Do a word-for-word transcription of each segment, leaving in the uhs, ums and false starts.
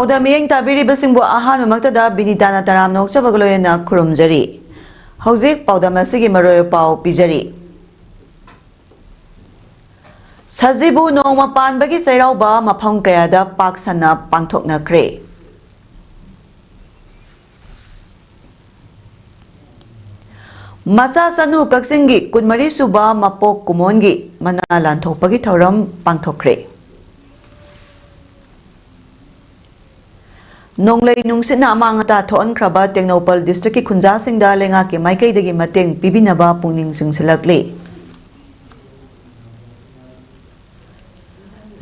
ꯄꯥꯎꯗꯝ ꯃꯤꯠꯌꯦꯡ ꯇꯥꯕꯤꯔꯤꯕꯁꯤꯡꯕꯨ ꯑꯍꯥꯟꯕꯃꯛꯇꯗ ꯕꯤꯅꯤꯇꯥꯅ ꯇꯔꯥꯝꯅ ꯑꯣꯛꯆꯕꯒ ꯂꯣꯏꯅꯅ ꯈꯨꯔꯨꯝꯖꯔꯤ꯫ ꯍꯧꯖꯤꯛ ꯄꯥꯎꯗꯝ ꯑꯁꯤꯒꯤ ꯃꯔꯣꯏ ꯄꯥꯎ ꯄꯤꯖꯔꯤ꯫ ꯁꯖꯤꯕꯨ ꯅꯣꯡꯃ ꯄꯥꯟꯕꯒꯤ ꯆꯩꯔꯥꯎꯕ ꯃꯐꯝ ꯀꯌꯥꯗ ꯄꯥꯛ ꯁꯟꯅ ꯄꯥꯡꯊꯣꯛꯅꯈ꯭ꯔꯦ꯫ ꯃꯆꯥ ꯆꯅꯨ ꯀꯛꯆꯤꯡꯒꯤ ꯀꯨꯟꯃꯔꯤ ꯁꯨꯕ ꯃꯄꯣꯛ ꯀꯨꯝꯑꯣꯟꯒꯤ ꯃꯅꯥ ꯂꯥꯟꯊꯣꯛꯄꯒꯤ ꯊꯧꯔꯝ ꯄꯥꯡꯊꯣꯛꯈ꯭ꯔꯦ꯫ ꯅꯣꯡꯂꯩ ꯅꯨꯡꯁꯤꯠꯅ ꯑꯃꯥꯡ ꯑꯇꯥ ꯊꯣꯛꯍꯟꯈ꯭ꯔꯕ ꯇꯦꯡꯅꯧꯄꯜ ꯗꯤꯁꯇ꯭ꯔꯤꯛꯀꯤ ꯈꯨꯟꯖꯥꯁꯤꯡꯗ ꯂꯩꯉꯥꯛꯀꯤ ꯃꯥꯏꯀꯩꯗꯒꯤ ꯃꯇꯦꯡ ꯄꯤꯕꯤꯅꯕ ꯄꯨꯛꯅꯤꯡ ꯆꯤꯡꯁꯤꯜꯂꯛꯂꯤ꯫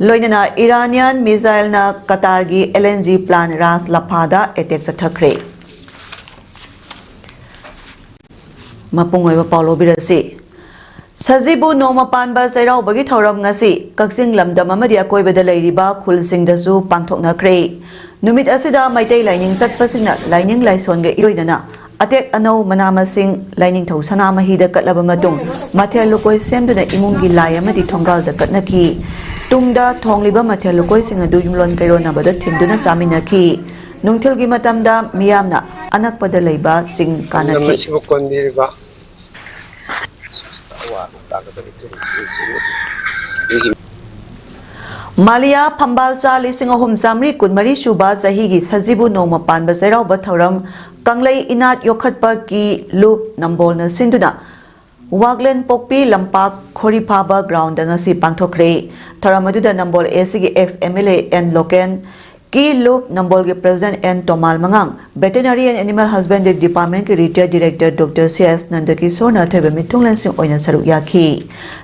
ꯂꯣꯏꯅꯅ ꯏꯔꯥꯅꯤꯌꯥꯟ ꯃꯤꯖꯥꯏꯜꯅ ꯀꯇꯥꯔꯒꯤ L N G plant Ras ꯂꯐꯥꯗ ꯑꯦꯇꯦꯛ ꯆꯠꯊꯈ꯭ꯔꯦ꯫ ꯃꯄꯨꯡ ꯑꯣꯏꯕ ꯄꯥꯎ ꯂꯧꯕꯤꯔꯁꯤ꯫ ꯁꯖꯤꯕꯨ ꯅꯣꯡꯃ ꯄꯥꯟꯕ ꯆꯩꯔꯥꯎꯕꯒꯤ ꯊꯧꯔꯝ ꯉꯁꯤ ꯀꯛꯆꯤꯡ ꯂꯝꯗꯝ ꯑꯃꯗꯤ ꯑꯀꯣꯏꯕꯗ ꯂꯩꯔꯤꯕ ꯈꯨꯜꯁꯤꯡꯗꯁꯨ ꯄꯥꯡꯊꯣꯛꯅꯈ꯭ꯔꯦ꯫ ꯅꯨꯃꯤꯠ ꯑꯁꯤꯗ ꯃꯩꯇꯩ ꯂꯥꯏꯅꯤꯡ ꯆꯠꯄꯁꯤꯡꯅ ꯂꯥꯏꯅꯤꯡ ꯂꯥꯏꯁꯣꯟꯒ ꯏꯔꯣꯏꯅꯅ ꯑꯇꯦꯛ ꯑꯅꯧ, ꯃꯅꯥ ꯃꯁꯤꯡ, ꯂꯥꯏꯅꯤꯡꯊꯧ ꯁꯅꯥꯃꯍꯤꯗ ꯀꯠꯂꯕ ꯃꯇꯨꯡ ꯃꯊꯦꯜ ꯂꯨꯀꯣꯏ ꯁꯦꯝꯗꯨꯅ ꯏꯃꯨꯡꯒꯤ ꯂꯥꯏ ꯑꯃꯗꯤ ꯊꯣꯡꯒꯥꯜꯗ ꯀꯠꯅꯈꯤ꯫ ꯇꯨꯡꯗ ꯊꯣꯡꯂꯤꯕ ꯃꯊꯦꯜ ꯂꯨꯀꯣꯏꯁꯤꯡ ꯑꯗꯨ ꯌꯨꯝꯂꯣꯟ ꯀꯩꯔꯣꯟꯅꯕꯗ ꯊꯤꯟꯗꯨꯅ ꯆꯥꯃꯤꯟꯅꯈꯤ꯫ ꯅꯨꯡꯊꯤꯜꯒꯤ ꯃꯇꯝꯗ ꯃꯤꯌꯥꯝꯅ ꯑꯅꯛꯄꯗ ꯂꯩꯕ ꯆꯤꯡ ꯀꯥꯅꯈꯤ꯫ ꯃꯁꯤꯕꯨ ꯀꯣꯟꯕꯤꯔꯤꯕ ꯃꯥꯂꯤꯌꯥ ꯐꯝꯕꯥꯜꯆꯥ ꯂꯤꯁꯤꯡ ꯑꯍꯨꯝ ꯆꯥꯃꯔꯤ ꯀꯨꯟꯃꯔꯤ ꯁꯨꯕ ꯆꯍꯤꯒꯤ ꯁꯖꯤꯕꯨ ꯅꯣꯡꯃ ꯄꯥꯟꯕ ꯆꯩꯔꯥꯎꯕ ꯊꯧꯔꯝ ꯀꯪꯂꯩ ꯏꯅꯥꯠ ꯌꯣꯛꯈꯠꯄ ꯀꯤ ꯂꯨꯞ ꯅꯝꯕꯣꯜꯅ ꯁꯤꯟꯗꯨꯅ ꯋꯥꯛꯂꯦꯟ ꯄꯣꯛꯄꯤ ꯂꯝꯄꯥꯛ ꯈꯣꯔꯤꯐꯥꯕ ꯒ꯭ꯔꯥꯎꯟꯗ ꯉꯁꯤ ꯄꯥꯡꯊꯣꯛꯈ꯭ꯔꯦ꯫ ꯊꯧꯔꯝ ꯑꯗꯨꯗ ꯅꯝꯕꯣꯜ ꯑꯦ ꯁꯤꯒꯤ ex M L A N Loken, ꯀꯤ ꯂꯨꯞ ꯅꯝꯕꯣꯜꯒꯤ ꯄ꯭ꯔꯦꯁꯤꯗꯦꯟꯠ ꯑꯦꯟ ꯇꯣꯃꯥꯜ ꯃꯉꯥꯡ, ꯚꯦꯇꯦꯅꯔꯤ ꯑꯦꯟ ꯑꯦꯅꯤꯃꯦꯜ ꯍꯁꯕꯦꯟꯗꯔꯤ ꯗꯤꯄꯥꯔꯠꯃꯦꯟꯠꯀꯤ retired director doctor C S ꯅꯟꯗꯀꯤꯁꯣꯔꯅ ꯑꯊꯣꯏꯕ ꯃꯤꯊꯨꯡꯂꯦꯟꯁꯤꯡ ꯑꯣꯏꯅ ꯁꯔꯨꯛ ꯌꯥꯈꯤ꯫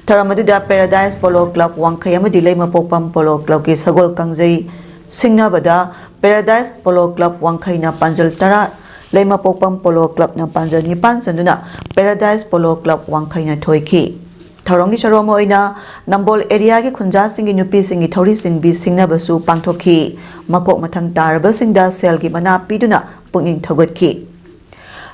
ꯊꯧꯔꯝ ꯑꯗꯨꯗ ꯄꯦꯔꯥꯗꯥꯏꯁ ꯄꯣꯂꯣ ꯀ꯭ꯂꯕ ꯋꯥꯡꯈꯩ ꯑꯃꯗꯤ ꯂꯩꯃꯄꯣꯛꯄꯝ ꯄꯣꯂꯣ ꯀ꯭ꯂꯕꯀꯤ ꯁꯒꯣꯜ ꯀꯥꯡꯖꯩ ꯁꯤꯡꯅꯕꯗ ꯄꯦꯔꯥꯗꯥꯏꯁ ꯄꯣꯂꯣ ꯀ꯭ꯂꯕ ꯋꯥꯡꯈꯩꯅ ꯄꯥꯟꯖꯜ ꯇꯔꯥ, ꯂꯩꯃꯄꯣꯛꯄꯝ ꯄꯣꯂꯣ ꯀ꯭ꯂꯕꯅ ꯄꯥꯟꯖꯜ ꯅꯤꯄꯥꯟ ꯆꯟꯗꯨꯅ ꯄꯦꯔꯥꯗꯥꯏꯁ ꯄꯣꯂꯣ ꯀ꯭ꯂꯕ ꯋꯥꯡꯈꯩꯅ ꯊꯣꯏꯈꯤ꯫ ꯊꯧꯔꯝꯒꯤ ꯁꯔꯨꯛ ꯑꯃ ꯑꯣꯏꯅ ꯅꯝꯕꯣꯜ ꯑꯦꯔꯤꯌꯥꯒꯤ ꯈꯨꯟꯖꯥꯁꯤꯡꯒꯤ ꯅꯨꯄꯤꯁꯤꯡꯒꯤ ꯊꯧꯔꯤ ꯆꯤꯡꯕꯤ ꯁꯤꯡꯅꯕꯁꯨ ꯄꯥꯡꯊꯣꯛꯈꯤ꯫ ꯃꯀꯣꯛ ꯃꯊꯪ ꯇꯥꯔꯕꯁꯤꯡꯗ ꯁꯦꯜꯒꯤ ꯃꯅꯥ ꯄꯤꯗꯨꯅ ꯄꯨꯛꯅꯤꯡ ꯊꯧꯒꯠꯈꯤ꯫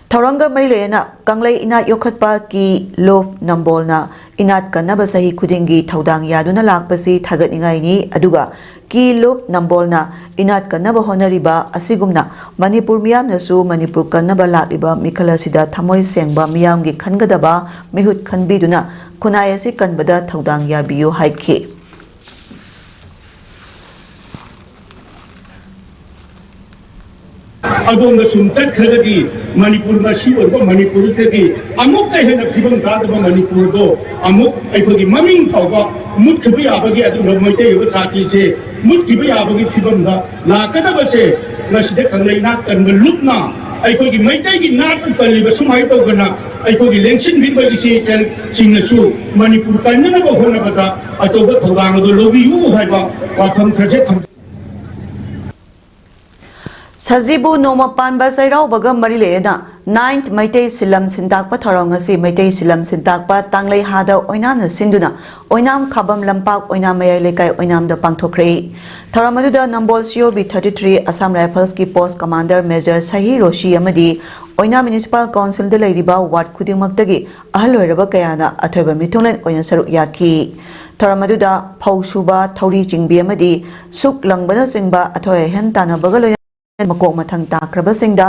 ꯊꯧꯔꯝꯒ ꯃꯔꯤ ꯂꯩꯅꯅ ꯀꯪꯂꯩ ꯏꯅꯥꯠ ꯌꯣꯛꯈꯠꯄ ꯀꯤ ꯂꯨꯞ ꯅꯝꯕꯣꯜꯅ ꯏꯅꯥꯠ ꯀꯟꯅꯕ ꯆꯍꯤ ꯈꯨꯗꯤꯡꯒꯤ ꯊꯧꯗꯥꯡ ꯌꯥꯗꯨꯅ ꯂꯥꯛꯄꯁꯤ ꯊꯥꯒꯠꯅꯤꯡꯉꯥꯏꯅꯤ, ꯑꯗꯨꯒ ꯀꯤ ꯂꯨꯞ ꯅꯝꯕꯣꯜꯅ ꯏꯅꯥꯠ ꯀꯟꯅꯕ ꯍꯣꯠꯅꯔꯤꯕ ꯑꯁꯤꯒꯨꯝꯅ ꯃꯅꯤꯄꯨꯔ ꯃꯤꯌꯥꯝꯅꯁꯨ ꯃꯅꯤꯄꯨꯔ ꯀꯟꯅꯕ ꯂꯥꯛꯂꯤꯕ ꯃꯤꯈꯜ ꯑꯁꯤꯗ ꯊꯃꯣꯏ ꯁꯦꯡꯕ ꯃꯤꯌꯥꯝꯒꯤ ꯈꯟꯒꯗꯕ ꯃꯤꯍꯨꯠ ꯈꯟꯕꯤꯗꯨꯅ ꯈꯨꯟꯅꯥꯏ ꯑꯁꯤ ꯀꯟꯕꯗ ꯊꯧꯗꯥꯡ ꯌꯥꯕꯤꯌꯨ ꯍꯥꯏꯈꯤ꯫ ꯑꯗꯣꯝꯗ ꯁꯨꯝ ꯆꯠꯈ꯭ꯔꯒꯗꯤ ꯃꯅꯤꯄꯨꯔ ꯉꯁꯤ ꯑꯣꯏꯕ ꯃꯅꯤꯄꯨꯔꯗꯒꯤ ꯑꯃꯨꯛꯀ ꯍꯦꯟꯅ ꯐꯤꯕꯝ ꯇꯥꯗꯕ ꯃꯅꯤꯄꯨꯔꯗꯣ ꯑꯃꯨꯛ ꯑꯩꯈꯣꯏꯒꯤ ꯃꯃꯤꯡ ꯐꯥꯎꯕ ꯃꯨꯠꯈꯤꯕ ꯌꯥꯕꯒꯤ ꯑꯗꯨꯒꯨꯝꯕ ꯃꯩꯇꯩ ꯑꯣꯏꯕ ꯖꯥꯇꯤꯁꯦ ꯃꯨꯠꯈꯤꯕ ꯌꯥꯕꯒꯤ ꯐꯤꯕꯝꯗ ꯂꯥꯛꯀꯗꯕꯁꯦ ꯉꯁꯤꯗ ꯀꯪꯂꯩ ꯅꯥꯠ ꯀꯟꯕ ꯂꯨꯞꯅ ꯑꯩꯈꯣꯏꯒꯤ ꯃꯩꯇꯩꯒꯤ ꯅꯥꯠꯄꯨ ꯀꯜꯂꯤꯕ ꯁꯨꯃꯥꯏꯅ ꯇꯧꯗꯅ ꯑꯩꯈꯣꯏꯒꯤ ꯂꯦꯡꯁꯤꯟꯕꯤꯔꯤꯕ ꯏꯆꯦ ꯏꯆꯜꯁꯤꯡꯅꯁꯨ ꯃꯅꯤꯄꯨꯔ ꯀꯟꯅꯅꯕ ꯍꯣꯠꯅꯕꯗ ꯑꯆꯧꯕ ꯊꯧꯗꯥꯡ ꯑꯗꯨ ꯂꯧꯕꯤꯌꯨ ꯍꯥꯏꯕ ꯋꯥꯐꯝ ꯈꯔꯁꯦ ꯊꯝꯖꯩ꯫ ꯁꯖꯤꯕꯨ ꯅꯣꯡꯃ ꯄꯥꯟꯕ ꯆꯩꯔꯥꯎꯕꯒ ꯃꯔꯤ ꯂꯩꯅꯅ ninth ꯃꯩꯇꯩ ꯁꯤꯂꯝ ꯁꯤꯟꯇꯥꯛꯄ ꯊꯧꯔꯝ ꯉꯁꯤ ꯃꯩꯇꯩ ꯁꯤꯂꯝ ꯁꯤꯟꯇꯥꯛꯄ ꯇꯥꯡꯂꯩ ꯍꯥꯗ ꯑꯣꯏꯅꯥꯝꯅ ꯁꯤꯟꯗꯨꯅ ꯑꯣꯏꯅꯥꯝ ꯈꯥꯕꯝ ꯂꯝꯄꯥꯛ ꯑꯣꯏꯅꯥꯝ ꯃꯌꯥꯏ ꯂꯩꯀꯥꯏ ꯑꯣꯏꯅꯥꯝꯗ ꯄꯥꯡꯊꯣꯛꯈ꯭ꯔꯦ꯫ ꯊꯧꯔꯝ ꯑꯗꯨꯗ ꯅꯝꯕꯣꯜ C O B thirty three Assam Riflesꯀꯤ post commander Major ꯁꯍꯤ ꯔꯣꯁꯤ ꯑꯃꯗꯤ ꯑꯣꯏꯅꯥꯝ Municipal Councilꯗ ꯂꯩꯔꯤꯕ ward ꯈꯨꯗꯤꯡꯃꯛꯇꯒꯤ ꯑꯍꯜ ꯑꯣꯏꯔꯕ ꯀꯌꯥꯅ ꯑꯊꯣꯏꯕ ꯃꯤꯊꯨꯡꯂꯦꯟ ꯑꯣꯏꯅ ꯁꯔꯨꯛ ꯌꯥꯈꯤ꯫ ꯊꯧꯔꯝ ꯑꯗꯨꯗ ꯐꯧ ꯁꯨꯕ, ꯊꯧꯔꯤ ꯆꯤꯡꯕꯤ ꯑꯃꯗꯤ ꯁꯨꯛ ꯂꯪꯕꯅꯆꯤꯡꯕ ꯑꯊꯣꯏ ꯑꯍꯦꯟ ꯇꯥꯟꯅꯕꯒ ꯂꯣꯏꯅꯅ ꯃꯀꯣꯛ ꯃꯊꯪ ꯇꯥꯈ꯭ꯔꯕꯁꯤꯡꯗ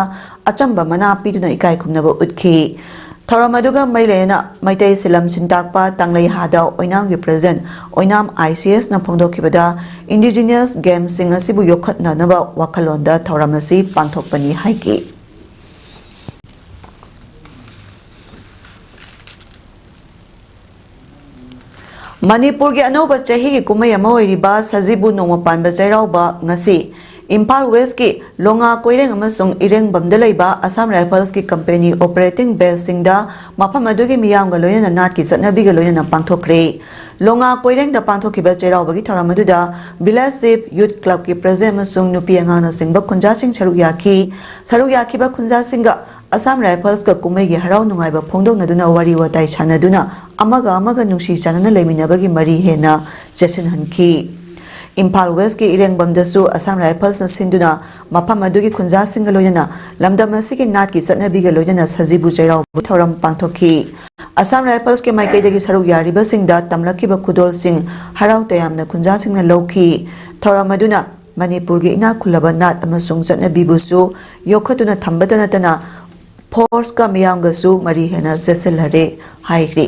ꯑꯆꯝꯕ ꯃꯅꯥ ꯄꯤꯗꯨꯅ ꯏꯀꯥꯏ ꯈꯨꯝꯅꯕ ꯎꯠꯈꯤ꯫ ꯊꯧꯔꯝ ꯑꯗꯨꯒ ꯃꯔꯤ ꯂꯩꯅꯅ Meitei ꯁꯤꯂꯝ ꯁꯤꯟꯇꯥꯛꯄ ꯇꯥꯡꯂꯩ ꯍꯥꯗ ꯑꯣꯏꯅꯥꯝꯒꯤ president Oinam I C Sꯅ ꯐꯣꯡꯗꯣꯛꯈꯤꯕꯗ, indigenous gamesꯁꯤꯡ ꯑꯁꯤꯕꯨ ꯌꯣꯛꯈꯠꯅꯅꯕ ꯋꯥꯈꯜꯂꯣꯟꯗ ꯊꯧꯔꯝ ꯑꯁꯤ ꯄꯥꯡꯊꯣꯛꯄꯅꯤ ꯍꯥꯏꯈꯤ꯫ ꯃꯅꯤꯄꯨꯔꯒꯤ ꯑꯅꯧꯕ ꯆꯍꯤꯒꯤ ꯀꯨꯝꯍꯩ ꯑꯃ ꯑꯣꯏꯔꯤꯕ ꯁꯖꯤꯕꯨ ꯅꯣꯡꯃ ꯄꯥꯟꯕ ꯆꯩꯔꯥꯎꯕ ꯉꯁꯤ ꯏꯝꯐꯥꯜ Westꯀꯤ ꯂꯣꯉꯥ ꯀꯣꯏꯔꯦꯡ ꯑꯃꯁꯨꯡ ꯏꯔꯦꯡꯕꯝꯗ ꯂꯩꯕ Assam Riflesꯀꯤ company operating baseꯁꯤꯡꯗ ꯃꯐꯝ ꯑꯗꯨꯒꯤ ꯃꯤꯌꯥꯝꯒ ꯂꯣꯏꯅꯅ ꯅꯥꯠꯀꯤ ꯆꯠꯅꯕꯤꯒ ꯂꯣꯏꯅꯅ ꯄꯥꯡꯊꯣꯛꯈ꯭ꯔꯦ꯫ ꯂꯣꯉꯥ ꯀꯣꯏꯔꯦꯡꯗ ꯄꯥꯡꯊꯣꯛꯈꯤꯕ ꯆꯩꯔꯥꯎꯕꯒꯤ ꯊꯧꯔꯝ ꯑꯗꯨꯗ village chief, youth clubꯀꯤ president ꯑꯃꯁꯨꯡ ꯅꯨꯄꯤ ꯑꯉꯥꯡꯅꯆꯤꯡꯕ ꯈꯨꯟꯖꯥꯁꯤꯡ ꯁꯔꯨꯛ ꯌꯥꯈꯤ꯫ ꯁꯔꯨꯛ ꯌꯥꯈꯤꯕ ꯈꯨꯟꯖꯥꯁꯤꯡꯒ Assam Riflesꯀ ꯀꯨꯝꯍꯩꯒꯤ ꯍꯔꯥꯎ ꯅꯨꯡꯉꯥꯏꯕ ꯐꯣꯡꯗꯣꯛꯅꯗꯨꯅ ꯋꯥꯔꯤ ꯋꯥꯇꯥꯏ ꯁꯥꯟꯅꯗꯨꯅ ꯑꯃꯒ ꯑꯃꯒ ꯅꯨꯡꯁꯤ ꯆꯥꯟꯅꯅ ꯂꯩꯃꯤꯟꯅꯕꯒꯤ ꯃꯔꯤ ꯍꯦꯟꯅ ꯆꯦꯠꯁꯤꯟꯍꯟꯈꯤ꯫ ꯏꯝꯐꯥꯜ Westꯀꯤ ꯏꯔꯦꯡꯕꯝꯗꯁꯨ Assam Riflesꯅ ꯁꯤꯟꯗꯨꯅ ꯃꯐꯝ ꯑꯗꯨꯒꯤ ꯈꯨꯟꯖꯥꯁꯤꯡꯒ ꯂꯣꯏꯅꯅ ꯂꯝꯗꯝ ꯑꯁꯤꯒꯤ ꯅꯥꯠꯀꯤ ꯆꯠꯅꯕꯤꯒ ꯂꯣꯏꯅꯅ ꯁꯖꯤꯕꯨ ꯆꯩꯔꯥꯎꯕꯒꯤ ꯊꯧꯔꯝ ꯄꯥꯡꯊꯣꯛꯈꯤ꯫ Assam Riflesꯀꯤ ꯃꯥꯏꯀꯩꯗꯒꯤ ꯁꯔꯨꯛ ꯌꯥꯔꯤꯕꯁꯤꯡꯗ ꯇꯝꯂꯛꯈꯤꯕ ꯈꯨꯗꯣꯜꯁꯤꯡ ꯍꯔꯥꯎ ꯇꯌꯥꯝꯅ ꯈꯨꯟꯖꯥꯁꯤꯡꯅ ꯂꯧꯈꯤ꯫ ꯊꯧꯔꯝ ꯑꯗꯨꯅ ꯃꯅꯤꯄꯨꯔꯒꯤ ꯏꯅꯥꯛ ꯈꯨꯜꯂꯕ ꯅꯥꯠ ꯑꯃꯁꯨꯡ ꯆꯠꯅꯕꯤꯕꯨꯁꯨ ꯌꯣꯛꯈꯠꯇꯨꯅ ꯊꯝꯕꯇ ꯅꯠꯇꯅ ꯐꯣꯔꯁꯀ ꯃꯤꯌꯥꯝꯒꯁꯨ ꯃꯔꯤ ꯍꯦꯟꯅ ꯆꯦꯠꯁꯤꯜꯍꯜꯂꯦ ꯍꯥꯏꯈ꯭ꯔꯤ꯫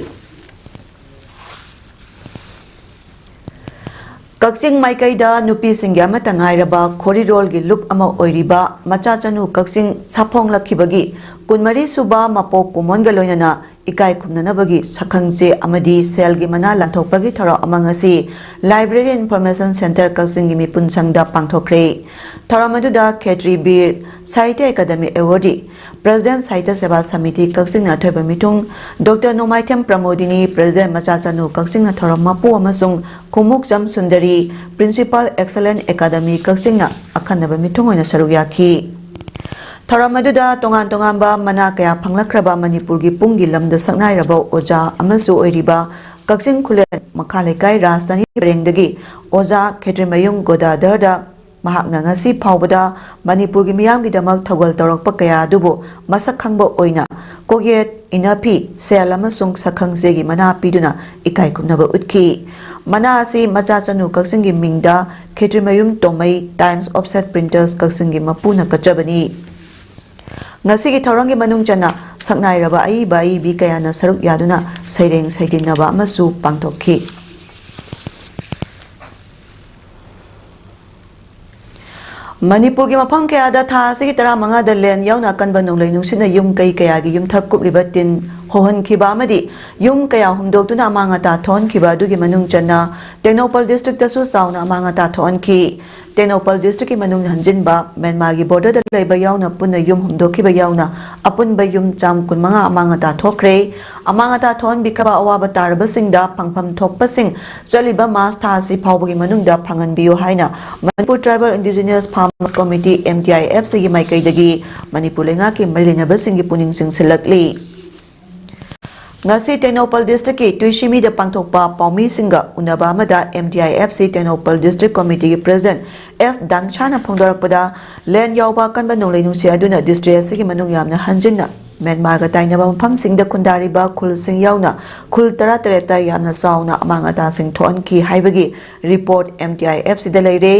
ꯀꯛꯆꯤꯡ ꯃꯥꯏꯀꯩꯗ ꯅꯨꯄꯤꯁꯤꯡꯒꯤ ꯑꯃꯠꯇ ꯉꯥꯏꯔꯕ ꯈꯣꯔꯤꯔꯣꯜꯒꯤ ꯂꯨꯞ ꯑꯃ ꯑꯣꯏꯔꯤꯕ ꯃꯆꯥꯆꯅꯨ ꯀꯛꯆꯤꯡ ꯁꯥꯐꯣꯡꯂꯛꯈꯤꯕꯒꯤ ꯀꯨꯟꯃꯔꯤ ꯁꯨꯕ ꯃꯄꯣꯛ ꯀꯨꯝꯑꯣꯟꯒ ꯂꯣꯏꯅꯅ ꯏꯀꯥꯏ ꯈꯨꯝꯅꯅꯕꯒꯤ ꯁꯛꯈꯪꯆꯦ ꯑꯃꯗꯤ ꯁꯦꯜꯒꯤ ꯃꯅꯥ ꯂꯥꯟꯊꯣꯛꯄꯒꯤ ꯊꯧꯔꯝ ꯑꯃ ꯉꯁꯤ Library Information Centre ꯀꯛꯆꯤꯡꯒꯤ ꯃꯤꯄꯨꯟꯁꯪꯗ ꯄꯥꯡꯊꯣꯛꯈ꯭ꯔꯦ꯫ ꯊꯧꯔꯝ ꯑꯗꯨꯗ ꯈꯦꯇ꯭ꯔꯤ ꯕꯤꯔ ꯁꯥꯍꯤꯇ꯭ꯌ ꯑꯦꯀꯥꯗꯃꯤ ꯑꯦꯋꯥꯔꯗꯤ President ꯁꯥꯍꯤꯇ꯭ꯌ ꯁꯦꯕꯥ ꯁꯃꯤꯇꯤ ꯀꯛꯆꯤꯡꯅ ꯑꯊꯣꯏꯕ ꯃꯤꯊꯨꯡ ꯗꯣꯛꯇꯔ ꯅꯣꯡꯃꯥꯏꯊꯦꯝ ꯄ꯭ꯔꯃꯣꯗꯤꯅꯤ, President ꯃꯆꯥꯆꯅꯨ ꯀꯛꯆꯤꯡꯅ ꯊꯧꯔꯝ ꯃꯄꯨ ꯑꯃꯁꯨꯡ ꯈꯣꯡꯎꯞꯆꯝ ꯁꯨꯟꯗꯔꯤ, Principal Excellent Academy ꯀꯛꯆꯤꯡꯅ ꯑꯈꯟꯅꯕ ꯃꯤꯊꯨꯡ ꯑꯣꯏꯅ ꯁꯔꯨꯛ ꯌꯥꯈꯤ꯫ ꯊꯧꯔꯝ ꯑꯗꯨꯗ ꯇꯣꯉꯥꯟ ꯇꯣꯉꯥꯟꯕ ꯃꯅꯥ ꯀꯌꯥ ꯐꯪꯂꯛꯈ꯭ꯔꯕ ꯃꯅꯤꯄꯨꯔꯒꯤ ꯄꯨꯡꯒꯤ ꯂꯝꯗ ꯁꯛꯅꯥꯏꯔꯕ ꯑꯣꯖꯥ ꯑꯃꯁꯨ ꯑꯣꯏꯔꯤꯕ ꯀꯛꯆꯤꯡ ꯈꯨꯂꯦꯟ ꯃꯈꯥ ꯂꯩꯀꯥꯏ ꯔꯥꯖꯙꯥꯅꯤ ꯄꯔꯦꯡꯗꯒꯤ ꯑꯣꯖꯥ ꯈꯦꯇ꯭ꯔꯤꯃꯌꯨꯝ ꯒꯣꯗꯥꯙꯔꯗ ꯃꯍꯥꯛꯅ ꯉꯁꯤ ꯐꯥꯎꯕꯗ ꯃꯅꯤꯄꯨꯔꯒꯤ ꯃꯤꯌꯥꯝꯒꯤꯗꯃꯛ ꯊꯧꯒꯜ ꯇꯧꯔꯛꯄ ꯀꯌꯥ ꯑꯗꯨꯕꯨ ꯃꯁꯛ ꯈꯪꯕ ꯑꯣꯏꯅ ꯀꯣꯛꯌꯦꯠ, ꯏꯅꯐꯤ, ꯁꯦꯜ ꯑꯃꯁꯨꯡ ꯁꯛꯈꯪꯆꯦꯒꯤ ꯃꯅꯥ ꯄꯤꯗꯨꯅ ꯏꯀꯥꯏ ꯈꯨꯝꯅꯕ ꯎꯠꯈꯤ꯫ ꯃꯅꯥ ꯑꯁꯤ ꯃꯆꯥꯆꯅꯨ ꯀꯛꯆꯤꯡꯒꯤ ꯃꯤꯡꯗ ꯈꯦꯇ꯭ꯔꯤꯃꯌꯨꯝ ꯇꯣꯝꯃꯩ, Times Offset Printers ꯀꯛꯆꯤꯡꯒꯤ ꯃꯄꯨꯅ ꯀꯠꯆꯕꯅꯤ꯫ ꯉꯁꯤꯒꯤ ꯊꯧꯔꯝꯒꯤ ꯃꯅꯨꯡ ꯆꯟꯅ ꯁꯛꯅꯥꯏꯔꯕ ꯑꯏꯕ ꯑꯏꯕꯤ ꯀꯌꯥꯅ ꯁꯔꯨꯛ ꯌꯥꯗꯨꯅ ꯁꯩꯔꯦꯡ ꯁꯩꯗꯤꯟꯅꯕ ꯑꯃꯁꯨ ꯄꯥꯡꯊꯣꯛꯈꯤ꯫ ꯃꯅꯤꯄꯨꯔꯒꯤ ꯃꯐꯝ ꯀꯌꯥꯗ ꯊꯥ ꯑꯁꯤꯒꯤ ꯇꯔꯥꯃꯉꯥꯗ ꯂꯦꯟ ꯌꯥꯎꯅ ꯑꯀꯟꯕ ꯅꯣꯡꯂꯩ ꯅꯨꯡꯁꯤꯠꯅ ꯌꯨꯝ ꯀꯩ ꯀꯌꯥꯒꯤ ꯌꯨꯝꯊꯛ ꯀꯨꯞꯂꯤꯕ ꯇꯤꯟ ꯍꯣꯍꯟꯈꯤꯕ ꯑꯃꯗꯤ ꯌꯨꯝ ꯀꯌꯥ ꯍꯨꯝꯗꯣꯛꯇꯨꯅ ꯑꯃꯥꯡ ꯑꯇꯥ ꯊꯣꯛꯍꯟꯈꯤꯕ ꯑꯗꯨꯒꯤ ꯃꯅꯨꯡ ꯆꯟꯅ ꯇꯦꯡꯅꯧꯄꯜ districtꯇꯁꯨ ꯆꯥꯎꯅ ꯑꯃꯥꯡ ꯑꯇꯥ ꯊꯣꯛꯍꯟꯈꯤ꯫ ꯇꯦꯡꯅꯧꯄꯜ districtꯀꯤ ꯃꯅꯨꯡ ꯍꯟꯖꯤꯟꯕ, ꯃ꯭ꯌꯥꯟꯃꯥꯔꯒꯤ borderꯗ ꯂꯩꯕ ꯌꯥꯎꯅ ꯄꯨꯟꯅ ꯌꯨꯝ ꯍꯨꯝꯗꯣꯛꯈꯤꯕ ꯌꯥꯎꯅ ꯑꯄꯨꯟꯕ ꯌꯨꯝ ꯆꯥꯝ ꯀꯨꯟꯃꯉꯥ ꯑꯃꯥꯡ ꯑꯇꯥ ꯊꯣꯛꯈ꯭ꯔꯦ꯫ ꯑꯃꯥꯡ ꯑꯇꯥ ꯊꯣꯛꯍꯟꯕꯤꯈ꯭ꯔꯕ ꯑꯋꯥꯕ ꯇꯥꯔꯕꯁꯤꯡꯗ ꯐꯪꯐꯝ ꯊꯣꯛꯄꯁꯤꯡ ꯆꯠꯂꯤꯕ ꯃꯥꯔꯆ ꯊꯥ ꯑꯁꯤ ꯐꯥꯎꯕꯒꯤ ꯃꯅꯨꯡꯗ ꯐꯪꯍꯟꯕꯤꯌꯨ ꯍꯥꯏꯅ Manipur Tribal Indigenous Farmers Committee, MTIFCꯒꯤ ꯃꯥꯏꯀꯩꯗꯒꯤ ꯃꯅꯤꯄꯨꯔ ꯂꯩꯉꯥꯛꯀꯤ ꯃꯔꯤ ꯂꯩꯅꯕꯁꯤꯡꯒꯤ ꯄꯨꯛꯅꯤꯡ ꯆꯤꯡꯁꯤꯜꯂꯛꯂꯤ꯫ ꯉꯁꯤ ꯇꯦꯡꯅꯧꯄꯜ districtꯀꯤ ꯇꯨꯏꯁꯤꯃꯤꯗ ꯄꯥꯡꯊꯣꯛꯄ ꯄꯥꯎꯃꯤꯁꯤꯡꯒ ꯎꯅꯕ ꯑꯃꯗ MTIFC ꯇꯦꯡꯅꯧꯄꯜ district committeeꯒꯤ president ꯑꯦꯁ ꯗꯥꯡꯁꯥꯅ ꯐꯣꯡꯗꯣꯔꯛꯄꯗ, ꯂꯦꯟ ꯌꯥꯎꯕ ꯑꯀꯟꯕ ꯅꯣꯡꯂꯩ ꯅꯨꯡꯁꯤꯠ ꯑꯗꯨꯅ district ꯑꯁꯤꯒꯤ ꯃꯅꯨꯡ ꯌꯥꯝꯅ ꯍꯟꯖꯤꯟꯅ ꯃ꯭ꯌꯥꯟꯃꯥꯔꯒ ꯇꯥꯏꯅꯕ ꯃꯐꯝꯁꯤꯡꯗ ꯈꯨꯟꯗꯥꯔꯤꯕ ꯈꯨꯜꯁꯤꯡ ꯌꯥꯎꯅ ꯈꯨꯜ ꯇꯔꯥꯇꯔꯦꯠꯇ ꯌꯥꯝꯅ ꯆꯥꯎꯅ ꯑꯃꯥꯡ ꯑꯇꯥꯁꯤꯡ ꯊꯣꯛꯍꯟꯈꯤ ꯍꯥꯏꯕꯒꯤ ꯔꯤꯄꯣꯔꯠ ꯑꯦꯝ ꯇꯤ ꯑꯥꯏ ꯑꯦꯐ ꯁꯤꯗ ꯂꯩꯔꯦ꯫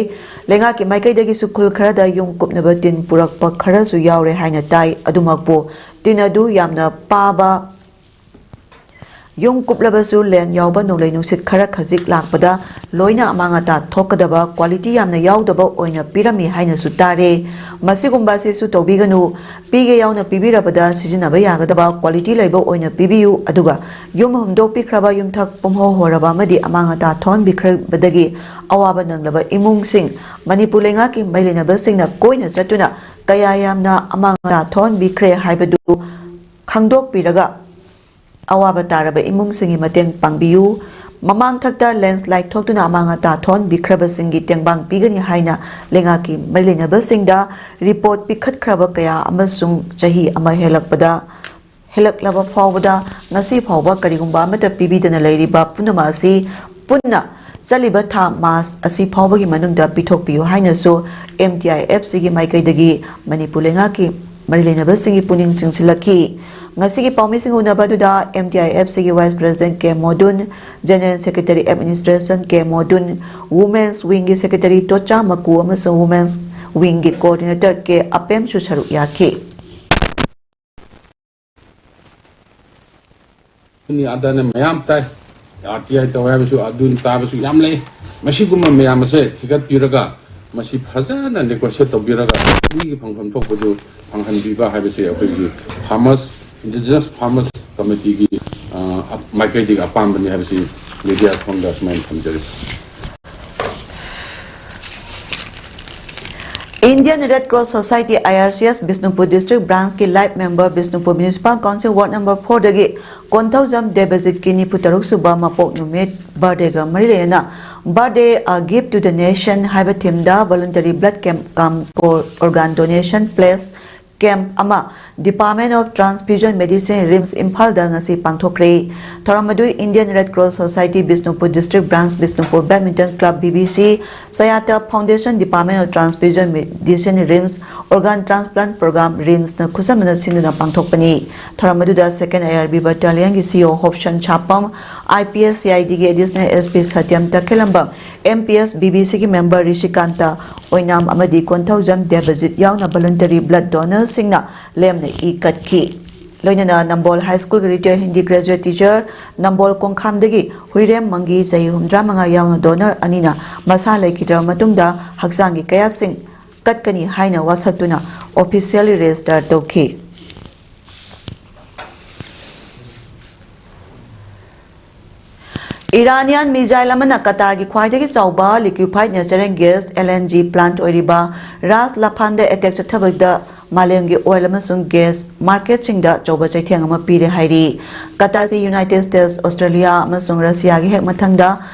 ꯂꯩꯉꯥꯛꯀꯤ ꯃꯥꯏꯀꯩꯗꯒꯤꯁꯨ ꯈꯨꯜ ꯈꯔꯗ ꯌꯨꯝ ꯀꯨꯞꯅꯕ ꯇꯤꯟ ꯄꯨꯔꯛꯄ ꯈꯔꯁꯨ ꯌꯥꯎꯔꯦ ꯍꯥꯏꯅ ꯇꯥꯏ꯫ ꯑꯗꯨꯃꯛꯄꯨ ꯇꯤꯟ ꯑꯗꯨ ꯌꯥꯝꯅ ꯄꯥꯕ, ꯌꯨꯝ ꯀꯨꯞꯂꯕꯁꯨ ꯂꯦꯟ ꯌꯥꯎꯕ ꯅꯣꯡꯂꯩ ꯅꯨꯡꯁꯤꯠ ꯈꯔ ꯈꯖꯤꯛ ꯂꯥꯛꯄꯗ ꯂꯣꯏꯅ ꯑꯃꯥꯡ ꯑꯇꯥ ꯊꯣꯛꯀꯗꯕ ꯀ꯭ꯋꯥꯂꯤꯇꯤ ꯌꯥꯝꯅ ꯌꯥꯎꯗꯕ ꯑꯣꯏꯅ ꯄꯤꯔꯝꯃꯤ ꯍꯥꯏꯅꯁꯨ ꯇꯥꯔꯦ꯫ ꯃꯁꯤꯒꯨꯝꯕ ꯑꯁꯤꯁꯨ ꯇꯧꯕꯤꯒꯅꯨ꯫ ꯄꯤꯒꯦ ꯌꯥꯎꯅ ꯄꯤꯕꯤꯔꯕꯗ ꯁꯤꯖꯤꯟꯅꯕ ꯌꯥꯒꯗꯕ ꯀ꯭ꯋꯥꯂꯤꯇꯤ ꯂꯩꯕ ꯑꯣꯏꯅ ꯄꯤꯕꯤꯌꯨ, ꯑꯗꯨꯒ ꯌꯨꯝ ꯍꯨꯝꯗꯣꯛꯄꯤꯈ꯭ꯔꯕ ꯌꯨꯝꯊꯛ ꯄꯨꯝꯍꯣ ꯍꯣꯔꯕ ꯑꯃꯗꯤ ꯑꯃꯥꯡ ꯑꯇꯥ ꯊꯣꯛꯍꯟꯕꯤꯈ꯭ꯔꯕꯗꯒꯤ ꯑꯋꯥꯕ ꯅꯪꯂꯕ ꯏꯃꯨꯡꯁꯤꯡ ꯃꯅꯤꯄꯨꯔ ꯂꯩꯉꯥꯛꯀꯤ ꯃꯔꯤ ꯂꯩꯅꯕꯁꯤꯡꯅ ꯀꯣꯏꯅ ꯆꯠꯇꯨꯅ ꯀꯌꯥ ꯌꯥꯝꯅ ꯑꯃꯥꯡ ꯑꯇꯥ ꯊꯣꯛꯍꯟꯕꯤꯈ꯭ꯔꯦ ꯍꯥꯏꯕꯗꯨ ꯈꯪꯗꯣꯛꯄꯤꯔꯒ ꯑꯋꯥꯕ ꯇꯥꯔꯕ ꯏꯃꯨꯡꯁꯤꯡꯒꯤ ꯃꯇꯦꯡ ꯄꯥꯡꯕꯤꯌꯨ꯫ ꯃꯃꯥꯡꯊꯛꯇ ꯂꯦꯟꯁꯂꯥꯏꯠ ꯊꯣꯛꯇꯨꯅ ꯑꯃꯥꯡ ꯑꯇꯥ ꯊꯣꯛꯍꯟꯕꯤꯈ꯭ꯔꯕꯁꯤꯡꯒꯤ ꯇꯦꯡꯕꯥꯡ ꯄꯤꯒꯅꯤ ꯍꯥꯏꯅ ꯂꯩꯉꯥꯛꯀꯤ ꯃꯔꯤ ꯂꯩꯅꯕꯁꯤꯡꯗ ꯔꯤꯄꯣꯔꯠ ꯄꯤꯈꯠꯈ꯭ꯔꯕ ꯀꯌꯥ ꯑꯃꯁꯨꯡ ꯆꯍꯤ ꯑꯃ ꯍꯦꯜꯂꯛꯄꯗ, ꯍꯦꯜꯂꯛꯂꯕ ꯐꯥꯎꯕꯗ ꯉꯁꯤ ꯐꯥꯎꯕ ꯀꯔꯤꯒꯨꯝꯕ ꯑꯃꯠꯇ ꯄꯤꯕꯤꯗꯅ ꯂꯩꯔꯤꯕ ꯄꯨꯝꯅꯃꯛ ꯑꯁꯤ ꯄꯨꯟꯅ ꯆꯠꯂꯤꯕ ꯊꯥ ꯃꯥꯔꯆ ꯑꯁꯤ ꯐꯥꯎꯕꯒꯤ ꯃꯅꯨꯡꯗ ꯄꯤꯊꯣꯛꯄꯤꯌꯨ ꯍꯥꯏꯅꯁꯨ ꯑꯦꯝ ꯇꯤ ꯑꯥꯏ ꯑꯦꯐ ꯁꯤꯒꯤ ꯃꯥꯏꯀꯩꯗꯒꯤ ꯃꯅꯤꯄꯨꯔ ꯂꯩꯉꯥꯛꯀꯤ ꯃꯔꯤ ꯂꯩꯅꯕꯁꯤꯡꯒꯤ ꯄꯨꯛꯅꯤꯡ ꯆꯤꯡꯁꯤꯜꯂꯛꯈꯤ꯫ ꯉꯁꯤꯒꯤ ꯄꯥꯎꯃꯤꯁꯤꯡ ꯎꯅꯕ ꯑꯗꯨꯗ ꯑꯦꯝ ꯇꯤ ꯑꯥꯏ ꯑꯦꯐ ꯁꯤꯒꯤ ꯚꯥꯏꯁ ꯄ꯭ꯔꯦꯁꯤꯗꯦꯟꯠ ꯀꯦ ꯃꯣꯗꯨꯟ, ꯖꯦꯅꯔꯦꯜ ꯁꯦꯀ꯭ꯔꯦꯇꯔꯤ ꯑꯦꯗꯃꯤꯅꯤꯁꯇ꯭ꯔꯦꯁꯟ ꯀꯦ ꯃꯣꯗꯨꯟ, ꯋꯨꯃꯦꯟꯁ ꯋꯤꯡꯒꯤ ꯁꯦꯀ꯭ꯔꯦꯇꯔꯤ ꯇꯣꯆꯥ ꯃꯀꯨ ꯑꯃꯁꯨꯡ ꯋꯨꯃꯦꯟꯁ ꯋꯤꯡꯒꯤ ꯀꯣꯑꯣꯔꯗꯤꯅꯦꯇꯔ ꯀꯦ ꯑꯄꯦꯝꯁꯨ ꯁꯔꯨꯛ ꯌꯥꯈꯤ꯫ ꯑꯗꯨꯅꯤ ꯑꯗꯥꯅ ꯃꯌꯥꯝ ꯇꯥꯏ, ꯑꯥꯔ ꯇꯤ ꯑꯥꯏ ꯇꯧꯋꯦ ꯍꯥꯏꯕꯁꯨ, ꯑꯗꯨꯅ ꯇꯥꯕꯁꯨ ꯌꯥꯝ ꯂꯩ꯫ ꯃꯁꯤꯒꯨꯝꯕ ꯃꯌꯥꯝ ꯑꯁꯦ ꯊꯤꯒꯠꯄꯤꯔꯒ ꯃꯁꯤ ꯐꯖꯅ ꯅꯦꯒꯣꯁꯤꯌꯦꯠ ꯇꯧꯕꯤꯔꯒ ꯃꯤꯒꯤ ꯐꯪꯐꯝ ꯊꯣꯛꯄꯗꯨ ꯐꯪꯍꯟꯕꯤꯕ ꯍꯥꯏꯕꯁꯤ ꯑꯩꯈꯣꯏꯒꯤ ꯐꯥꯔꯃꯔꯁ, ꯏꯟꯗꯤꯖꯤꯅꯁ ꯐꯥꯔꯃꯔꯁ ꯀꯃꯤꯇꯤꯒꯤ, ꯑ, ꯃꯥꯏꯀꯩꯗꯒꯤ ꯑꯄꯥꯝꯕꯅꯤ ꯍꯥꯏꯕꯁꯤ ꯃꯦꯗꯤꯌꯥ ꯊꯣꯡꯗ ꯑꯁꯨꯃꯥꯏꯅ ꯊꯝꯖꯔꯤ꯫ Indian Red Cross Society, I R C S, Bishnupur District Branch ꯀꯤ life member, Bishnupur Municipal Council Ward number four ꯗꯒꯤ ꯀꯣꯟꯊꯧꯖꯝ ꯗꯦꯕꯖꯤꯠꯀꯤ ꯅꯤꯐꯨ ꯇꯔꯨꯛ ꯁꯨꯕ ꯃꯄꯣꯛ ꯅꯨꯃꯤꯠ, birthday ꯒ ꯃꯔꯤ ꯂꯩꯅꯅ Birthday, A Gift to the Nation ꯍꯥꯏꯕ theme ꯗ voluntary blood camp cum organ donation plus camp ꯑꯃ Department of Transfusion Medicine, RIMS, ꯏꯝꯐꯥꯜꯗ ꯉꯁꯤ ꯄꯥꯡꯊꯣꯛꯈ꯭ꯔꯦ꯫ ꯊꯧꯔꯝ ꯑꯗꯨ Indian Red Cross Society Bishnupur District Branch, Bishnupur Badminton Club, BBC, Sayata Foundation, Department of Transfusion Medicine, RIMS, Organ Transplant Program, RIMSꯅ ꯈꯨꯠꯁꯝꯅꯅ ꯁꯤꯟꯗꯨꯅ ꯄꯥꯡꯊꯣꯛꯄꯅꯤ꯫ ꯊꯧꯔꯝ ꯑꯗꯨꯗ Second IRB Battalionꯒꯤ CO Hobson Chapam, IPS CIDꯒꯤ Additional SP Satyam Takhelambam, MPS BBCꯒꯤ member Rishikanta Oinam ꯑꯃꯗꯤ ꯀꯣꯟꯊꯧꯖꯝ ꯗꯦꯕꯖꯤꯠ ꯌꯥꯎꯅ voluntary blood donorꯁꯤꯡꯅ ꯂꯦꯝꯅ E ꯀꯠꯈꯤ꯫ ꯂꯣꯏꯅꯅ ꯅꯝꯕꯣꯜ High Schoolꯒꯤ retired Hindi graduate teacher ꯅꯝꯕꯣꯜ ꯀꯣꯡꯈꯥꯝꯗꯒꯤ ꯍꯨꯏꯔꯦꯝ ꯃꯪꯒꯤ, ꯆꯍꯤ ꯍꯨꯝꯗ꯭ꯔꯥ ꯃꯉꯥ, ꯌꯥꯎꯅ donor ꯑꯅꯤꯅ ꯃꯁꯥ ꯂꯩꯈꯤꯗ꯭ꯔꯕ ꯃꯇꯨꯡꯗ ꯍꯛꯆꯥꯡꯒꯤ ꯀꯌꯥꯠꯁꯤꯡ ꯀꯠꯀꯅꯤ ꯍꯥꯏꯅ ꯋꯥꯁꯛꯇꯨꯅ officially register ꯇꯧꯈꯤ꯫ Iranian missile ꯑꯃꯅ ꯀꯇꯥꯔꯒꯤ ꯈ꯭ꯋꯥꯏꯗꯒꯤ ꯆꯥꯎꯕ liquefied natural gas, LNG, plant ꯑꯣꯏꯔꯤꯕ ꯔꯥꯁ ꯂꯐꯥꯟꯗ attack ꯆꯠꯊꯕꯗ ꯃꯥꯂꯦꯝꯒꯤ oil ꯑꯃꯁꯨꯡ gas marketꯁꯤꯡꯗ ꯑꯆꯧꯕ ꯆꯩꯊꯦꯡ ꯑꯃ ꯄꯤꯔꯦ ꯍꯥꯏꯔꯤ꯫ ꯀꯇꯥꯔꯁꯤ United States, Australia ꯑꯃꯁꯨꯡ Russiaꯒꯤ ꯍꯦꯛ ꯃꯊꯪꯗ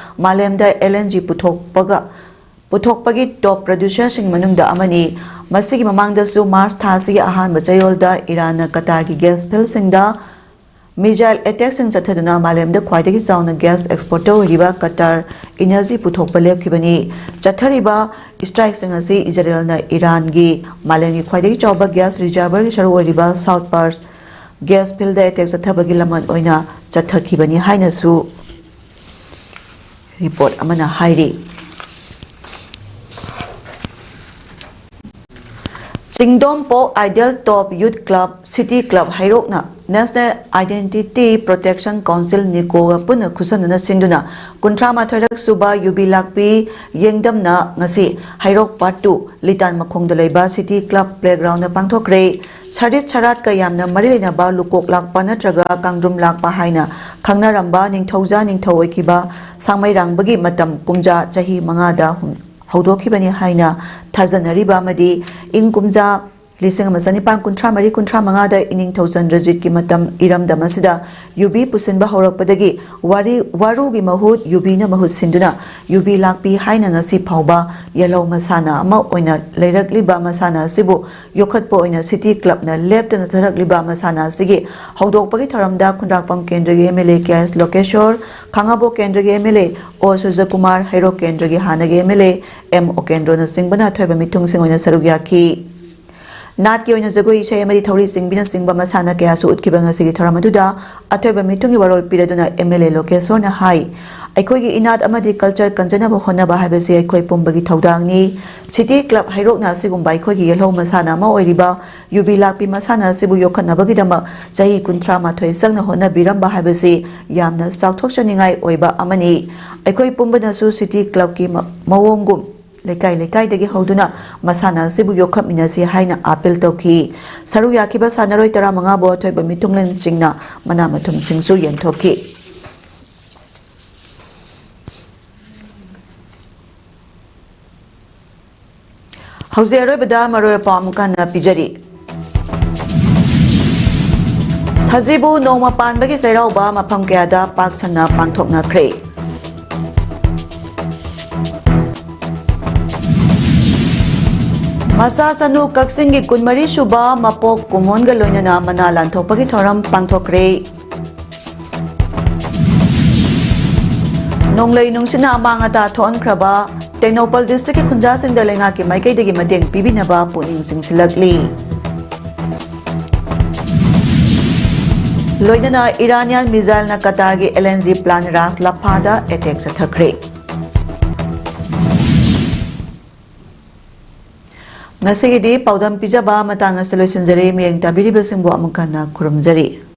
ꯃꯥꯂꯦꯝꯗ LNG ꯄꯨꯊꯣꯛꯄꯒ ꯄꯨꯊꯣꯛꯄꯒꯤ top producerꯁꯤꯡ ꯃꯅꯨꯡꯗ ꯑꯃꯅꯤ꯫ ꯃꯁꯤꯒꯤ ꯃꯃꯥꯡꯗꯁꯨ March ꯊꯥ ꯑꯁꯤꯒꯤ ꯑꯍꯥꯟꯕ ꯆꯌꯣꯜꯗ ꯏꯔꯥꯟꯅ ꯀꯇꯥꯔꯒꯤ gas fieldꯁꯤꯡꯗ missile attackꯁꯤꯡ ꯆꯠꯊꯗꯨꯅ ꯃꯥꯂꯦꯝꯗ ꯈ꯭ꯋꯥꯏꯗꯒꯤ ꯆꯥꯎꯅ gas exporter ꯑꯣꯏꯔꯤꯕ ꯀꯇꯥꯔ energy ꯄꯨꯊꯣꯛꯄ ꯂꯦꯞꯈꯤꯕꯅꯤ꯫ ꯆꯠꯊꯔꯤꯕ strikeꯁꯤꯡ ꯑꯁꯤ ꯏꯖꯔꯦꯜꯅ ꯏꯔꯥꯟꯒꯤ ꯃꯥꯂꯦꯝꯒꯤ ꯈ꯭ꯋꯥꯏꯗꯒꯤ ꯆꯥꯎꯕ gas reservoirꯒꯤ ꯁꯔꯨꯛ ꯑꯣꯏꯔꯤꯕ South Pars gas fieldꯗ attack ꯆꯠꯊꯕꯒꯤ ꯂꯃꯟ ꯑꯣꯏꯅ ꯆꯠꯊꯈꯤꯕꯅꯤ ꯍꯥꯏꯅꯁꯨ report ꯑꯃꯅ ꯍꯥꯏꯔꯤ꯫ ꯆꯤꯡꯗꯣꯝꯄꯣꯛ Ideal Top Youth Club, City Club ꯍꯩꯔꯣꯛꯅ National Identity Protection Council, NICOꯒ ꯄꯨꯟꯅ ꯈꯨꯠꯁꯝꯅꯅ ꯁꯤꯟꯗꯨꯅ ꯀꯨꯟꯊ꯭ꯔꯥ ꯃꯥꯊꯣꯏꯔꯛ ꯁꯨꯕ ꯌꯨꯕꯤ ꯂꯥꯛꯄꯤ ꯌꯦꯡꯗꯝꯅ ꯉꯁꯤ ꯍꯩꯔꯣꯛ Part Two ꯂꯤꯇꯥꯟ ꯃꯈꯣꯡꯗ ꯂꯩꯕ City Club playgroundꯗ ꯄꯥꯡꯊꯣꯛꯈ꯭ꯔꯦ꯫ ꯁꯔꯤꯠ ꯁꯔꯥꯠꯀ ꯌꯥꯝꯅ ꯃꯔꯤ ꯂꯩꯅꯕ ꯂꯨꯀꯣꯛ ꯂꯥꯛꯄ ꯅꯠꯇ꯭ꯔꯒ ꯀꯥꯡꯗ꯭ꯔꯨꯝ ꯂꯥꯛꯄ ꯍꯥꯏꯅ ꯈꯪꯅꯔꯝꯕ ꯅꯤꯡꯊꯧꯖꯥ ꯅꯤꯡꯊꯧ ꯑꯣꯏꯈꯤꯕ ꯁꯥꯡꯃꯩꯔꯥꯡꯕꯒꯤ ꯃꯇꯝ ꯀꯨꯝꯖꯥ ꯆꯍꯤ ꯃꯉꯥꯗ ꯍꯨꯝ-, ꯍꯧꯗꯣꯛꯈꯤꯕꯅꯤ ꯍꯥꯏꯅ ꯊꯥꯖꯅꯔꯤꯕ ꯑꯃꯗꯤ ꯏꯪ ꯀꯨꯝꯖꯥ ꯂꯤꯁꯤꯡ ꯑꯃ ꯆꯅꯤꯄꯥꯟ ꯀꯨꯟꯊ꯭ꯔꯥ ꯃꯔꯤ ꯀꯨꯟꯊ꯭ꯔꯥ ꯃꯉꯥꯗ ꯏꯅꯤꯡꯊꯧ ꯆꯟꯗ꯭ꯔꯖꯤꯠꯀꯤ ꯃꯇꯝ ꯏꯔꯝꯗꯝ ꯑꯁꯤꯗ ꯌꯨꯕꯤ ꯄꯨꯁꯤꯟꯕ ꯍꯧꯔꯛꯄꯗꯒꯤ ꯋꯥꯔꯤ, ꯋꯥꯔꯨꯒꯤ ꯃꯍꯨꯠ ꯌꯨꯕꯤꯅ ꯃꯍꯨꯠ ꯁꯤꯟꯗꯨꯅ ꯌꯨꯕꯤ ꯂꯥꯛꯄꯤ ꯍꯥꯏꯅ ꯉꯁꯤ ꯐꯥꯎꯕ ꯌꯦꯜꯍꯧ ꯃꯁꯥꯟꯅ ꯑꯃ ꯑꯣꯏꯅ ꯂꯩꯔꯛꯂꯤꯕ ꯃꯁꯥꯟꯅ ꯑꯁꯤꯕꯨ ꯌꯣꯛꯈꯠꯄ ꯑꯣꯏꯅ ꯁꯤꯇꯤ ꯀ꯭ꯂꯕꯅ ꯂꯦꯞꯇꯅ ꯆꯠꯊꯔꯛꯂꯤꯕ ꯃꯁꯥꯟꯅ ꯑꯁꯤꯒꯤ ꯍꯧꯗꯣꯛꯄꯒꯤ ꯊꯧꯔꯝꯗ ꯈꯨꯟꯗ꯭ꯔꯥꯛꯄꯝ ꯀꯦꯟꯗ꯭ꯔꯒꯤ ꯑꯦꯝ ꯑꯦꯜ ꯑꯦ ꯀꯦ ꯑꯦꯁ ꯂꯣꯀꯦꯁꯣꯔ, ꯈꯥꯉꯕꯣꯛ ꯀꯦꯟꯗ꯭ꯔꯒꯤ ꯑꯦꯝ ꯑꯦꯜ ꯑꯦ ꯑꯣ ꯁꯨꯔꯖꯀꯨꯃꯥꯔ, ꯍꯩꯔꯣꯛ ꯀꯦꯟꯗ꯭ꯔꯒꯤ ꯍꯥꯟꯅꯒꯤ ꯑꯦꯝ ꯑꯦꯜ ꯑꯦ ꯑꯦꯝ ꯑꯣꯀꯦꯟꯗ꯭ꯔꯣꯅꯆꯤꯡꯕꯅ ꯑꯊꯣꯏꯕ ꯃꯤꯊꯨꯡꯁꯤꯡ ꯑꯣꯏꯅ ꯁꯔꯨꯛ ꯌꯥꯈꯤ꯫ ꯅꯥꯠꯀꯤ ꯑꯣꯏꯅ ꯖꯒꯣꯏ ꯏꯁꯩ ꯑꯃꯗꯤ ꯊꯧꯔꯤ ꯆꯤꯡꯕꯤꯅꯆꯤꯡꯕ ꯃꯁꯥꯟꯅ ꯀꯌꯥꯁꯨ ꯎꯠꯈꯤꯕ ꯉꯁꯤꯒꯤ ꯊꯧꯔꯝ ꯑꯗꯨꯗ ꯑꯊꯣꯏꯕ ꯃꯤꯊꯨꯡꯒꯤ ꯋꯥꯔꯣꯜ ꯄꯤꯔꯗꯨꯅ ꯑꯦꯝ ꯑꯦꯜ ꯑꯦ ꯂꯣꯀꯦꯁꯣꯔꯅ ꯍꯥꯏ, ꯑꯩꯈꯣꯏꯒꯤ ꯏꯅꯥꯠ ꯑꯃꯗꯤ ꯀꯜꯆꯔ ꯀꯟꯖꯅꯕ ꯍꯣꯠꯅꯕ ꯍꯥꯏꯕꯁꯤ ꯑꯩꯈꯣꯏ ꯄꯨꯝꯕꯒꯤ ꯊꯧꯗꯥꯡꯅꯤ꯫ ꯁꯤꯇꯤ ꯀ꯭ꯂꯕ ꯍꯩꯔꯣꯛꯅ ꯑꯁꯤꯒꯨꯝꯕ ꯑꯩꯈꯣꯏꯒꯤ ꯌꯦꯜꯍꯧ ꯃꯁꯥꯟꯅ ꯑꯃ ꯑꯣꯏꯔꯤꯕ ꯌꯨꯕꯤ ꯂꯥꯛꯄꯤ ꯃꯁꯥꯟꯅ ꯑꯁꯤꯕꯨ ꯌꯣꯛꯈꯠꯅꯕꯒꯤꯗꯃꯛ ꯆꯍꯤ ꯀꯨꯟꯊ꯭ꯔꯥ ꯃꯥꯊꯣꯏ ꯆꯪꯅ ꯍꯣꯠꯅꯕꯤꯔꯝꯕ ꯍꯥꯏꯕꯁꯤ ꯌꯥꯝꯅ ꯆꯥꯎꯊꯣꯛꯆꯅꯤꯡꯉꯥꯏ ꯑꯣꯏꯕ ꯑꯃꯅꯤ꯫ ꯑꯩꯈꯣꯏ ꯄꯨꯝꯕꯅꯁꯨ ꯁꯤꯇꯤ ꯀ꯭ꯂꯕꯀꯤ ꯃ-, ꯃꯑꯣꯡꯒꯨꯝ ꯂꯩꯀꯥꯏ ꯂꯩꯀꯥꯏꯗꯒꯤ ꯍꯧꯗꯨꯅ ꯃꯁꯥꯟꯅ ꯑꯁꯤꯕꯨ ꯌꯣꯛꯈꯠꯃꯤꯟꯅꯁꯤ ꯍꯥꯏꯅ ꯑꯥꯄꯤꯜ ꯇꯧꯈꯤ꯫ ꯁꯔꯨꯛ ꯌꯥꯈꯤꯕ ꯁꯥꯟꯅꯔꯣꯏ ꯇꯔꯥꯃꯉꯥꯕꯨ ꯑꯊꯣꯏꯕ ꯃꯤꯊꯨꯡꯂꯦꯟꯁꯤꯡꯅ ꯃꯅꯥ ꯃꯊꯨꯝꯁꯤꯡꯁꯨ ꯌꯦꯟꯊꯣꯛꯈꯤ꯫ ꯍꯧꯖꯤꯛ ꯑꯔꯣꯏꯕꯗ ꯃꯔꯨꯑꯣꯏꯕ ꯄꯥꯎ ꯑꯃꯨꯛ ꯍꯟꯅ ꯄꯤꯖꯔꯤ꯫ ꯁꯖꯤꯕꯨ ꯅꯣꯡꯃ ꯄꯥꯟꯕꯒꯤ ꯆꯩꯔꯥꯎꯕ ꯃꯐꯝ ꯀꯌꯥꯗ ꯄꯥꯛ ꯁꯟꯅ ꯄꯥꯡꯊꯣꯛꯅꯈ꯭ꯔꯦ꯫ ꯃꯆꯥ ꯁꯅꯨ ꯀꯛꯆꯤꯡꯒꯤ ꯀꯨꯟꯃꯔꯤ ꯁꯨꯕ ꯃꯄꯣꯛ ꯀꯨꯝꯑꯣꯟꯒ ꯂꯣꯏꯅꯅ ꯃꯅꯥ ꯂꯥꯟꯊꯣꯛꯄꯒꯤ ꯊꯧꯔꯝ ꯄꯥꯡꯊꯣꯛꯈ꯭ꯔꯦ꯫ ꯅꯣꯡꯂꯩ ꯅꯨꯡꯁꯤꯠꯅ ꯑꯃꯥꯡ ꯑꯇꯥ ꯊꯣꯛꯍꯟꯈ꯭ꯔꯕ ꯇꯦꯡꯅꯧꯄꯜ ꯗꯤꯁꯇ꯭ꯔꯤꯛꯀꯤ ꯈꯨꯟꯖꯥꯁꯤꯡꯗ ꯂꯩꯉꯥꯛꯀꯤ ꯃꯥꯏꯀꯩꯗꯒꯤ ꯃꯇꯦꯡ ꯄꯤꯕꯤꯅꯕ ꯄꯨꯛꯅꯤꯡ ꯆꯤꯡꯁꯤꯜꯂꯛꯂꯤ꯫ ꯂꯣꯏꯅꯅ ꯏꯔꯥꯅꯤꯌꯥꯟ ꯃꯤꯖꯥꯏꯜꯅ ꯀꯇꯥꯔꯒꯤ L N G plant Ras ꯂꯐꯥꯗ ꯑꯦꯇꯦꯛ ꯆꯠꯊꯈ꯭ꯔꯦ꯫ ꯉꯁꯤꯒꯤꯗꯤ ꯄꯥꯎꯗꯝ ꯄꯤꯖꯕ ꯃꯇꯥꯡ ꯑꯁꯤꯗ ꯂꯣꯏꯁꯤꯟꯖꯔꯦ꯫ ꯃꯤꯠꯌꯦꯡ ꯇꯥꯕꯤꯔꯤꯕꯁꯤꯡꯕꯨ ꯑꯃꯨꯛ ꯍꯟꯅ ꯈꯨꯔꯨꯝꯖꯔꯤ꯫